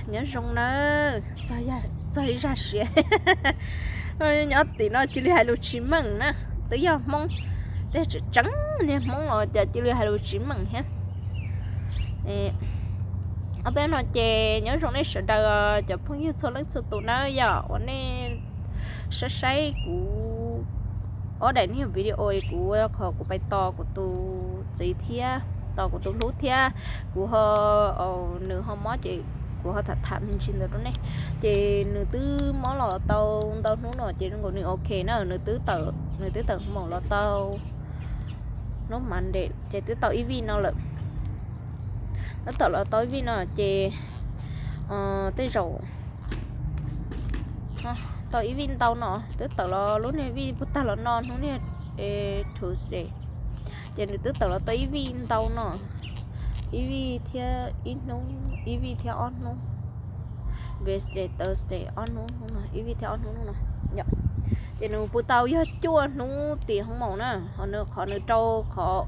Nyob zoo nawb, txog ib zaj siab. Nyob tim no cia li hais lus tsis meej na, twb yog Hmoob, tej tseem tseeb niag Hmoob los cas cia li hais lus tsis meej thiab. Ob peb no ces nyob zoo nej sawv daws cov phooj ywg txhua leej txhua tus nawb, yog uas nej saib saib kuv ob daim niag video es kuv, qhov kuv pais tos kuv tus txiv thiab, tos kuv tus hlub thiab, kuv ho, nws ho mob ces kuv ho tham tham me ntsis ntawd rau nej. Ces nws twb mob los tau ntau hnub no ces zoo nkaus nws ok na, nws twb tawm, nws twb tawm moos los tau hnub Monday ces twb tau ib vij no lawm. Twb tawm los tau ib vij no ces tej zaum tau ib vij ntau no, twb tawm los lub niag vij puag tag los no hnub niag Tuesday. Ces nws twb tawm los tau ib vij ntau no, ib vij thiab ib hnub, ib vij thiab ob hnub, Wednesday, Thursday, ob hnub no, ib vij thiab ob hnub no. Ces nws puas tau yog cuaj hnub tim hoo maum na, ho nws qhov nws rau, qhov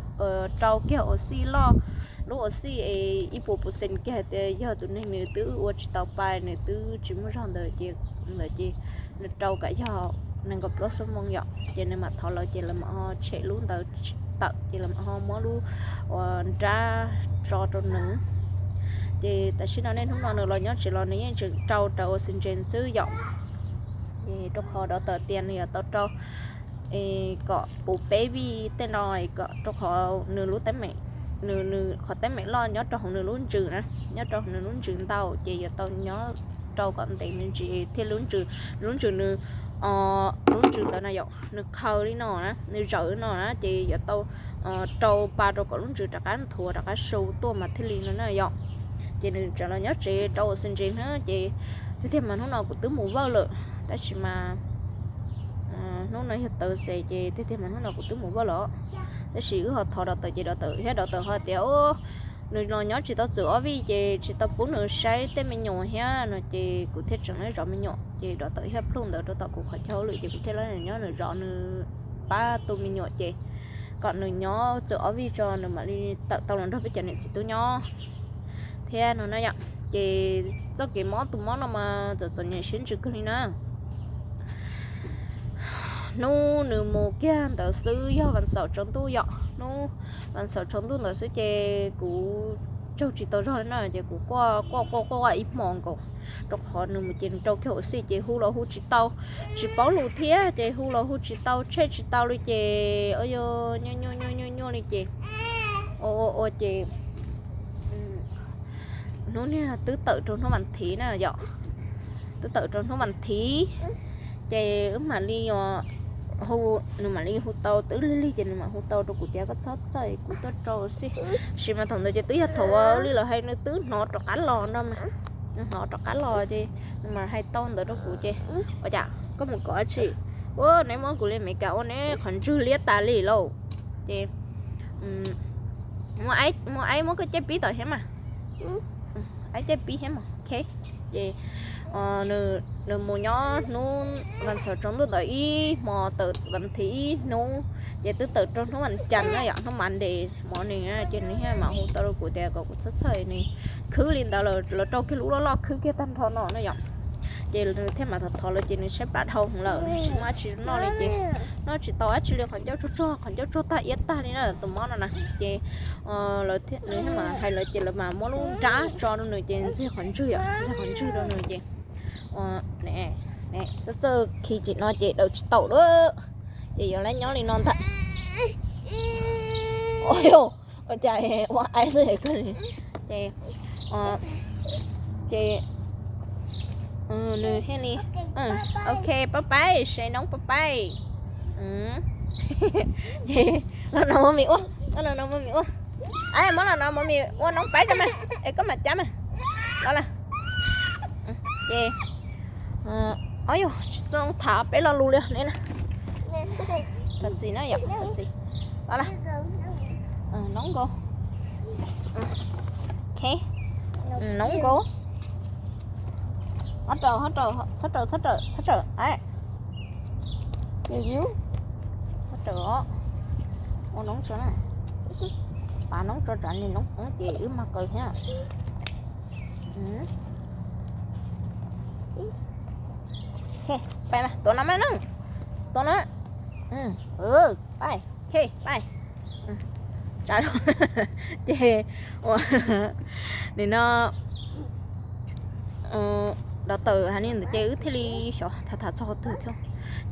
rau kiag ua xij loj, lub ua xij es ib puas percent kiag tias yog tus neeg nws twb ua tsis tau pa, nws twb tsis muaj zog ntawd ces, ntawd ces nws rau kam yog nees nkaum plaub xuab moos yom, ces nws mam thov lawv ces lawv mam ho tshem lub ntawd tawm ces lawv mam ho muab lub ua nrab tso rau nws. Ces tam sim no niaj hnub no nws los nyob tsev los nws yeej tseem rau rawv oxygen xwb yom. Rau qhov doctor tias nws yuav tau rau kom puv peb vij tej no kom rau qhov nws lub teeb meem, nws, nws qhov teeb meem loj nyob rau hauv nws lub ntsws na, nyob rau hauv nws lub ntsws ntau ces yuav tau nyob rau kom ntev me ntsis thiaj lub ntsws, lub ntsws nws, lub ntsws ntawd na yom, nws qhaw li no na, nws zawm li no na ces yuav tau rau pa rau kom lub ntsws rov qab nthuav rov qab su tuaj mas thiaj li no na yom. Ces nws tseem los nyob tsev rau oxygen na ces tiag tiag mas hnub no kuv twb mus vawj lawm, tab sis mas hnub no yog Thursday ces tiag tiag mas hnub no kuv twb mus vawj lawm. Tab sis wb ho thov doctor ces doctor thiab doctor ho tias nws los nyob tsis tau txwm ob vij ces tsis tau pub nws saib tej me nyuam thiab no ces kuv thiaj tseem lawv zov me nyuam ces doctor thiaj plhug ntawd rau tom kuv qhov chaw hauj lwm ces kuv thiaj lawv nyob nws zov nws pab tu me nyuam ces kom nws nyob txwm ob vij tso nws mam li tawm tau los nrog peb cov niam txiv tub nyob thiab no na yom. Ces txoj kev mob tus mob no mas txom txom nyem siab ntsws kawg li na. Hnub nws mus kiag ntawd xwb yog vas xaum tsaus ntuj yom, hnub vas xaum tsaus ntuj ntawd xwb ces kuv tsaug tsis tau zog li na ces kuv quaj quaj quaj quaj ib hmos nkaus, rau qhov nws mus ces nws rau kiag ua xij ces hu los hu tsis tau, tsis paub lus thiab ces hu los hu tsis tau, tshej tsis tau li ces ua nyuaj nyuaj nyuaj nyuaj li ces ua ua ua ces hnub niag twb tawm rau hnub vas thiv na yom, twb tawm rau hnub vas thiv ces wb mam li hu, nws mam li hu tau twb lig lig ces nws mam hu tau rau kuv tias koj txhob txhawj kuv tuaj rau xwb. Sis mas thaum ntawd ces twb yog thaum li lawv hais nws twb hnov rov qab los no mas, nws hnov rov qab los ces nws mas hais tau ntawd rau kuv ces ua cas koj mus kov dab tsi? Ua neb muab kuv li Amelikas ua neb qhov ntswg liab tas li lauj. Ces muab aib muab koj caij pib tom thiab mas, aib caij pib thiab mas ok. Ces nws mus nyob hnub vas xaum tsaus ntuj ntawd ib hmo, tawm vas thiv ib hnub, ces twb tawm rau hnub vas cas na yom, hnub Monday morning ces nws thiaj mam hu tau rau kuv tias kom kuv txhob txhawj, nws khwb li ntawd lawm, lawv rau kiag lub loj loj khwb kiag tag nrho no na yom. Ces nws thiaj mam thov thov lawv ces nws tshaib plab dhau lawm, nws tsis muaj dab tsi noj li ces noj tsis tau dab tsi li, qhov ncauj tsuag tsuag, qhov ncauj tsuag tag iab tag li na tus mob no na. Ces nws thiaj mam hais lawv ces lawv mam muab lub nrab tso rau nws ces ntxiag qhov ntswg yom, ntxiag qhov ntswg rau nws ces txawj txawj khi tim no ces daws tsis taus lawm, ces yuav lab nyob li no ntag. Ua cas ua aib xwb koj li. Ces, ces nws thiaj li, ok pab paib, se noob pab paib. Ces los no muab mis ua, los no muab mis ua. Muab los no muab mis ua noob paib rau mas, es koj mam cab mas. Los lawm. Ces, ob yus tsis txhob tham peb lo lus li ne na. Thov txim na yom, thov txim. Los lawm. Noob nkaus. Ok. Noob nkaus. Hob raws, hob raws, txhob raws, txhob raws, txhob raws. Txhob raws os. Ua noob tso na. Pav noob tso tsam nws noob poob ces wb mag kaw thiab. Pais mas, tuav no mas no, tuav no, pais, pais. Ces ua, nim no doctor hais li ntawd ces wb thiaj li xyov tham tham txog qhov twg thiab.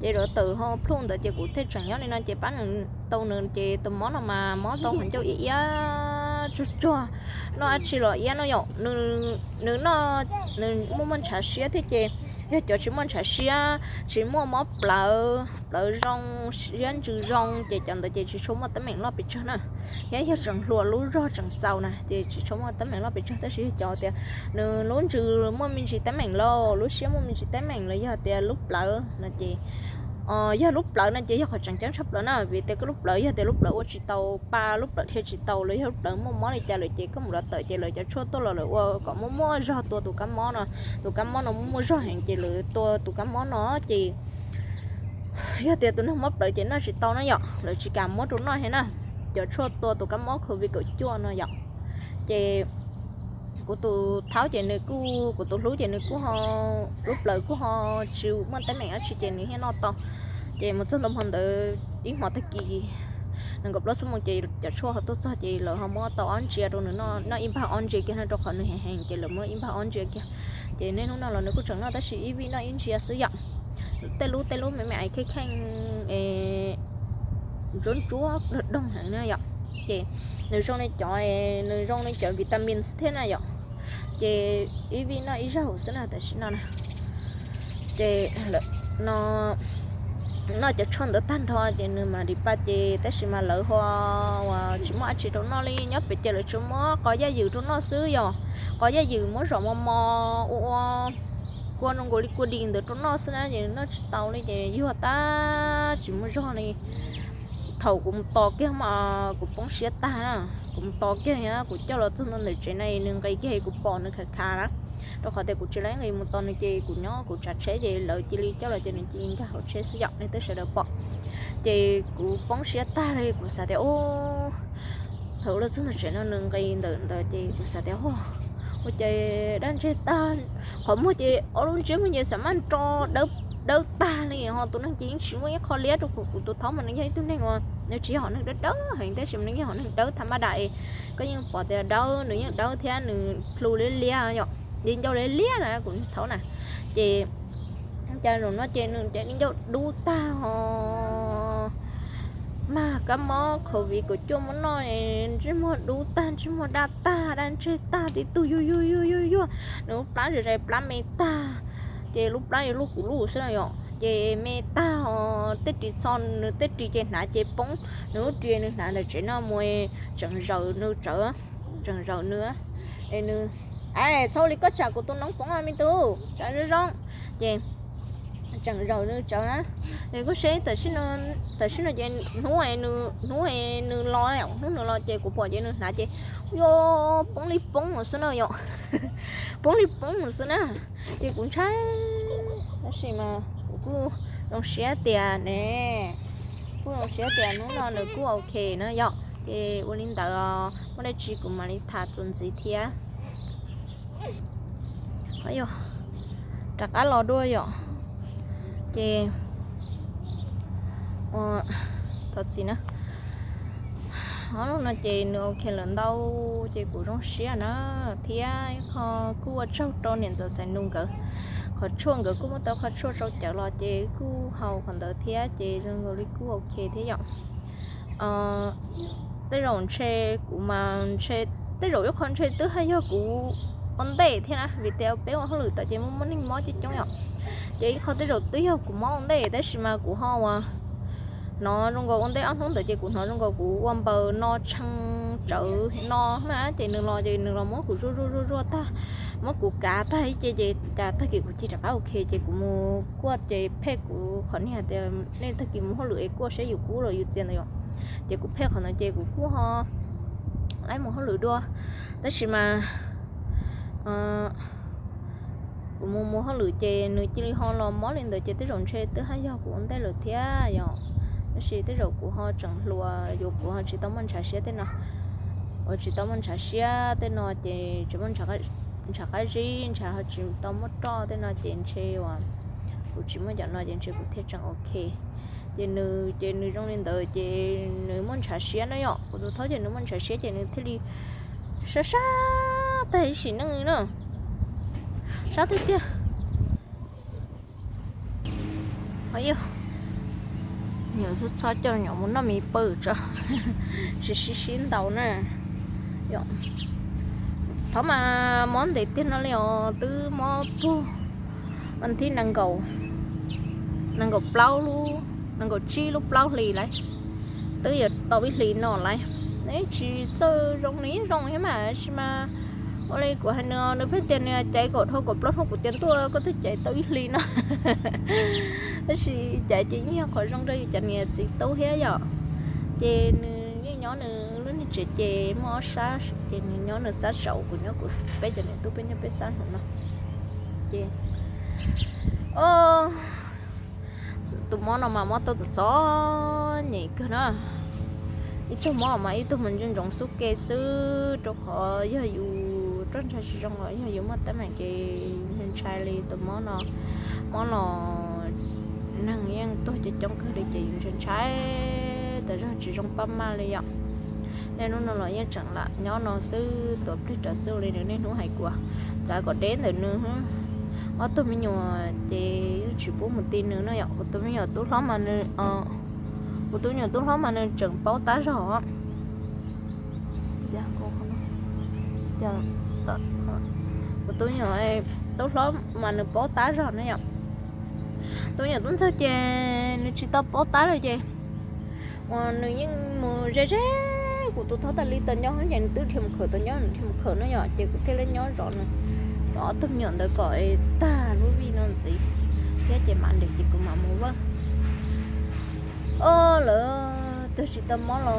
Ces doctor ho plhub ntawd ces kuv thiaj tseem nyob li no ces pab nws, tau nws ces tus mob no mas mob tau qhov ncauj iab iab tsuag tsuag, noj dab tsi los iab no yom. Nws noj, nws muaj muaj ntshav siab thiab ces yog cov tsis muaj ntshav siab, tsis muaj mob plawv, plawv zoo, siab ntsws zoo ces cov ntawd ces tsis tshua muaj teeb meem loj pes tsawg na. Thiab yog tseem hluas lub zog tseem txaus na ces tsis tshua muaj teeb meem loj pes tsawg, tab sis yog cov tias nws lub ntsws muaj me ntsis teeb meem los lub siab muaj me ntsis teeb meem los yog tias lub plawv no ces, yog lub plawv no ces yog qhov tseem ceeb tshaj plaws na, vim tias koj lub plawv yog tias lub plawv ua tsis tau pa, lub plawv dhia tsis tau los yog lub plawv muaj mob li cas lawm ces koj mus doctor ces lawv cov tshuaj tuaj los lawv ua kom muaj muaj zog tua tus kab mob no, tus kab mob no muaj muaj zog heev ces lawv tua tus kab mob no ces yog tias tus neeg mob plawv ces noj tsis tau na yom, lawv tsis kam muab rau noj thiab na. Cov tshuaj tua tus kab mob covid kaum cuaj no yom. Ces kuv tus thaub ces nws kuj, kuv tus hlub ces nws kuj ho, lub plawv kuj ho tsis muaj teeb meem dab tsi ces nws thiaj noj tau. Ces mus txog ntua hmo ntawd ib hmo tag kis nees nkaum plaub xuab moos ces cov tshuaj ho tuaj txog ces lawv ho muab tau ob ntsia rau nws noj, noj ib npag ob ntsia kiag no rau qhov nws heev heev ces lawv muab ib npag ob ntsia kiag. Ces niaj hnub no los nws kuj tseem noj tab sis ib vij noj ib ntsia xwb yom. Tej lub tej lub me me ais kheej kheej ntsuab ntsuab doog doog heev na yom. Ces nws zoo li cov, nws zoo li cov vitamin thiab na yom. Ces ib vij noj ib zaug xwb na tam sim no na. Ces no noj cov tshuaj ntawd tag nrho ces nws mam li pa ces tab sis mas lawv ho uas tsis muaj dab tsi rau noj li, nyob pem ces lawv tsuas muab qos yaj ywm rau noj xwb yom. Qos yaj ywm muab zom mos mos ua ua kua zoo nkaus li kua dis ntawd rau noj xwb na ces noj tsis tau li ces yuag tag tsis muaj zog li. Thaum kuv mus tos kiag mas kuv poob siab tag na, kuv mus tos kiag kuv coj los txog ntua ntawm tsev na nws nqis kiag kuv pom nws khav khav na. Rau qhov tias kuv tsis laib nqis mus tos nws ces kuv nyob kuv tsav tsheb ces lawv cia li coj los ces nws cia li nkag hauv tsheb xwb yom, nej twb sawv daws pom. Ces kuv poob siab tag li kuv xav tias thaum los txog ntawm tsev no nws nqis ntawm ntawd ces kuv xav tias ua cas dab ntseg tag, qhov muag ces ob lub ntsiab muag ces xam maj nro dawb tag li ho tus neeg ces yeej tsis muaj ib qho liab rau kuv. Kuv tus thaub mas nws yog ib tug neeg uas nws tsis yog hom neeg dawb dawb heev tab sis mas nws yog hom neeg dawb tha maj dam es koj yeej pom tias dawb, nws yeej dawb thiab nws plhu liab liab yom, li ncauj liab liab na kuv thaub na. Ces cas zaum no ces nws cas li ncauj dub tag ho mag kab mob covid kaum cuaj muab noj, ntsej muag dub tag, ntsej muag daj tag, daj ntseg tag, tib tug yuag yuag yuag yuag yuag, nws lub plab zom zaws plab me tag, ces lub plab yuav luaj kuv lub xwb na yom, ces me tag ho tej ris txho nws tej ris ces hnav ces poob, nws lub ris nws hnav ntawm tsev no mus tseem zaws nws tsawv, tseem zaws nws, es nws, es txhob li koj tsam kuv tus noob poob me tub tsam zoo zoo, ces tseem zaws nws tsawv na. Es koj seb tam sim no ces hnub, hnub nws los, hnub nws los ces kuv pom ces nws hnav ces yuav poob li poob xwb na yom, poob li poob xwb na. Ces kuv ntshai, tab sis mas kuv kuj zoo siab tias ne, kuj zoo siab tias hnub no nws kuj ok na yom. Ces ua li ntawd, muaj dab tsi kuv mam li tham txuas ntxiv thiab. Yog rov qab los dua yom. Ces thov txim na. Ob lub no ces nws ok lawm ntau, ces kuv zoo siab na. Thiab ib qho kuj ua tsaug rau niam ntxawm Xais Nus nkawd, qhov tshuaj nkawd kuj muab tau qhov tshuaj tsau cawv los ces kuj haus qhov ntawd thiab ces zoo nkaus li kuj ok thiab yom. Tej zaum ntshe kuv mas ntshe tej zaum ib qho ntshe twb haj yog kuv ua ntej thiab na, vim tias peb ua hauj lwm tod ces muaj muaj neeg mob coob coob yom. Ces ib qho tej zaum twb yog kuv mob ua ntej tab sis mas kuv ho uas hnov zoo nkaus ua ntej ob hnub ntawd ces kuv hnov zoo nkaus kuv ua npaws no tshee tsawv no na, ces nws los ces nws los muab kuv zuaj zuaj zuaj zuaj tag, muab kuv kav tag ib ce ces cas tag kis kuv cia rov qab ok ces kuv mus kuaj ces phem kuv qhov niag hais tias nej tag kis mus hauj lwm es kuaj saib yus kub los yus txias ntawd yom. Ces kuv phem qhov ntawd ces kuv kuj ho laib mus hauj lwm dua, tab sis mas kuv mus mus hauj lwm ces nws cia li ho los mob li ntawd ces tej zaum ntshe twb haj yog kuv ua ntej lawm thiab yom. Tab sis tej zaum kuv ho tseem hluas, yuav kuv ho tsis tau muaj ntshav siab tej no, uas tsis tau muaj ntshav siab tej no ces tsis muaj ntshav, ntshav qab zib, ntshav ho tsis tau muab roj tej no ces ntshe uas kuv tsis muaj cov no ces ntshe kuv thiaj tseem ok. Ces nws ces nws zoo li ntawd ces nws muaj ntshav siab na yom, kuv tus thaub ces nws muaj ntshav siab ces nws thiaj li sab sab tag ib sim neej li na, sab tiag tiag. Yog, nyuam txhob coj nyuam mus noj mis pawg tso, tsis sib sib ntaus na. Thov mas mob ntev tiag no li os, twb mob puag vas thib nees nkaum, nees nkaum plaub lub, nees nkaum tsib lub plaub hlis lawm, twb yuav tau ib hlis no lawm. Neb tsis txawj zoo li zoo thiab mas sis mas ua li kuv hais nws, nws pheej tias nws caiv kaum dhau kaum plaub hnub, kuv tias ntuj, koj twb caiv tau ib hlis no. Tab sis caiv ces yeej yog qhov zoo rau yus cov niam txiv tub thiab yom. Ces nws yeej nyob nws lub niag tsev ces muaj ob sab, ces nws nyob nws sab saud, kuv nyob kuv, peb cov niam tub peb nyob peb sab hauv no. Ces tus mob no mas mob tau txom txom nyem kawg na. Ib tug mob mas ib tug mus ntsoov ntsoov xub ke xwb, rau qhov yog yus roj ntsha tsis zoo los yog yus muaj teeb meem ces ntshai li tus mob no. Mob los neeg yeej tuag coob coob kawg li ces yus ntshai ntshai tas zog tsis zoo pab maj li yom. Niaj hnub no los yeej tseem lam nyob no xwb, tuav plig rawv xwb li nws niaj hnub hais kuv, txav kom deb ntawm nws. Ob tug me nyuam ces yeej tsis pub mus ti nws no yom. Kuv tus me nyuam tub hlob mas nws, kuv tus me nyuam tub hlob mas nws tseem paub tab zog. Kuv tus me nyuam tub hlob mas nws paub tab zog na yom. Tus me nyuam tub ntxawg ces nws tsis tau paub tab lawm ces uas nws yeej mus ze ze kuv tus thaub tas li tas nyob ces nws twb dhia mus khawm tas nyob, nws dhia mus khawm no yom, ces kuv thiaj li nyob zov nws, zov ob tug me nyuam ntawd kom tag lub vij no ntxiv thiab ces mam li ces kuv mam mus vaj. Ob, lawv twb tsis tau mob los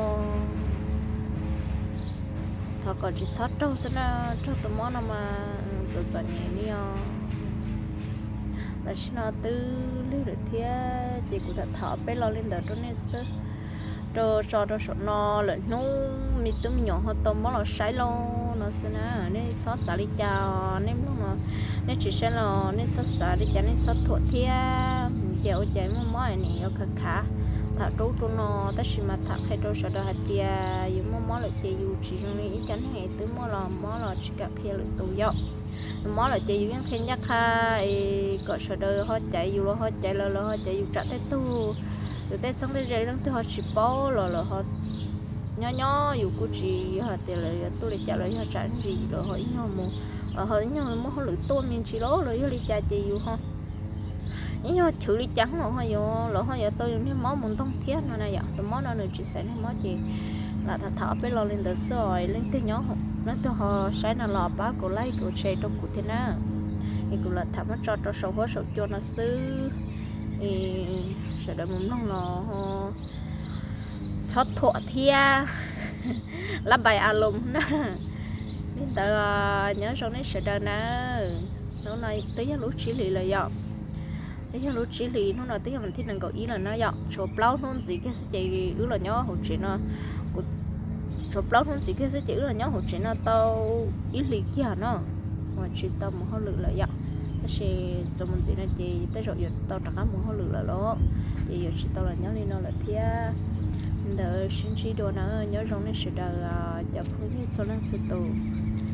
thov kom tsis txhob raug xwb na, raug tus mob no mas txom txom nyem li os. Tam sim no twb lig lawm thiab ces kuv tham tham peb lo li ntawd rau nej xwb, rau tso rau saum no lawm hnub me tub me nyuam ho tau mob los saib lauj no xwb na. Nej txhob xav li cas, nej mloog no nej tsis saib los nej txhob xav li cas, nej txhob thuam thiab. Ces ua cas muaj mob es nim yuav khav khav tham rau ub rau no, tab sis mas tham qhia rau sawv daws hais tias yus muaj mob lawm ces yus tsis zoo li ib co neeg twb muaj los mob los tsis kam qhia lwm tus yom. Mob lawm ces yus yeej qhia ncaj qha es kom sawv daws ho caiv yus los ho caiv lawv, lawv ho caiv yus tsam tej tug, yus tej txheeb tej ze leej twg ho tsis paub los lawv ho nyob nyob yus kuj tsis yog hais tias lawv yuav tuaj li cas los yog tsam ntsis lawv ho ib nyuag mus, lawv ho ib nyuag muaj hauj lwm tuaj me ntsis los los yog li cas ces yus ho ib nyuag chwv li cas los ho yuav, lawv ho yuav tau yus niag mob mus ntoog thiab no na yom. Tus mob no nws tsis xaiv niag mob ces lam tham tham peb lo li ntawd xwb os. Leej twg nyob, leej twg ho saib no los pab kuv like kuv share rau kuv thiab na. Es kuv lam tham muab tso rau saum huab saum cua no xwb es sawv daws mus mloog los txhob thuam thiab, lab npais a loos na. Li ntawd, nyob zoo nej sawv daws na. Hnub no twb yog lub tsib hlis lawm yom. Twb yog lub tsib hlis, hnub no twb yog vas thib nees nkaum ib lawm na yom. Tshuav plaub hnub ntxiv kiag xwb ces wb los nyob hauv tsev no, tshuav plaub hnub ntxiv kiag xwb ces wb los nyob hauv tsev no tau ib hlis kiag no uas tsis tau mus hauj lwm lawm yom. Tab sis txuas mus ntxiv no ces tej zaum yuav tau rov qab mus hauj lwm lawm lauj, ces yuav tsis tau los nyob li no lawm thiab. Li ntawd sib ntsib dua na, nyob zoo nej sawv daws cov phooj ywg txhua leej txhua tus.